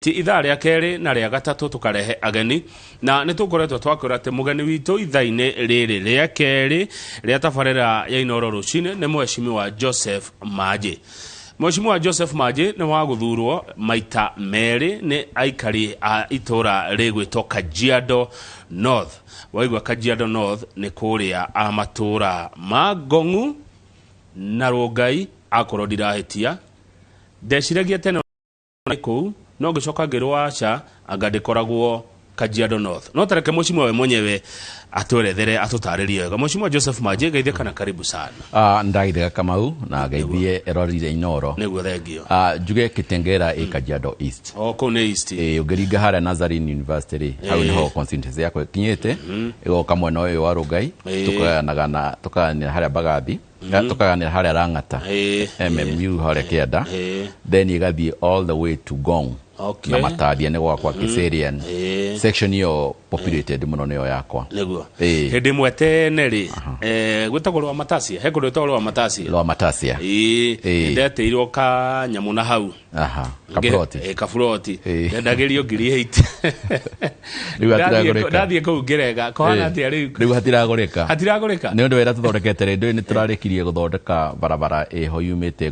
Ti ithaa rĩa kerĩ na rĩa gatatũ tũkarehe ageni, na nĩ tũkoretwo twakwĩra atĩ mũgeni witũ ithaa-inĩ rĩrĩ rĩa kerĩ rĩa tabarĩra ya Inooro rũcinĩ nĩ Mheshimiwa Joseph Manji. Mheshimiwa Joseph Manji nĩ wa gũthurwo maita merĩ nĩ aikari a itũra rĩgwĩtwo Kajiado North. Waigua Kajiado North nĩ kũrĩa a matũra ma Ngong'u na Rũngai, akorwo ndirahĩtia. Ndeciragia tene kũu, no ngĩcoka ngĩrwo aca, anga ndĩkoragwo Kajiado North. No tareke mheshimiwa we mwenyewe atwerethere, atũtarĩrie wega. Mheshimiwa Joseph Manji, geithĩka na karibu sana. Ndagithĩka Kamau na geithie erorire Inooro. Nĩguo, thengio. Njuge Kitengela ĩ Kajiado East. O kũu nĩ East. Ĩ, ũngĩringa harĩa Nazarene University rĩ, hau nĩho constituency yakwa ĩkinyĩte, ĩgoka mwena ũyũ wa Rũngai, tũkagayanaga na tũkagayanĩra harĩa Mbagathi, tũkagayanĩra harĩa Lang'ata, MMU harĩa kĩanda, then ĩgathiĩ all the way to Ngong na Matathia nĩ gwakwa Kiserian. Section ĩyo populated mũno nĩyo yakwa. Nĩguo. Hĩndĩ ĩmwe tene rĩ, gwĩtagwo rwa Matasia, he kũndũ gwĩtagwo rwa Matasia. Rwa Matasia. Ĩĩ, ndetĩirwo kanyamũ na hau. Aha, kaburoti. Kaburoti. Ndendagĩrio 8,000. Rĩu hatiragũrĩka. Ndathiĩ kũu ngĩrega kũhana atĩa rĩu? Rĩu hatiragũrĩka. Hatiragũrĩka. Nĩ ũndũ wĩra tũthondekete rĩ, ndũĩ nĩ tũrarĩkirie gũthondeka barabara ĩho yumĩte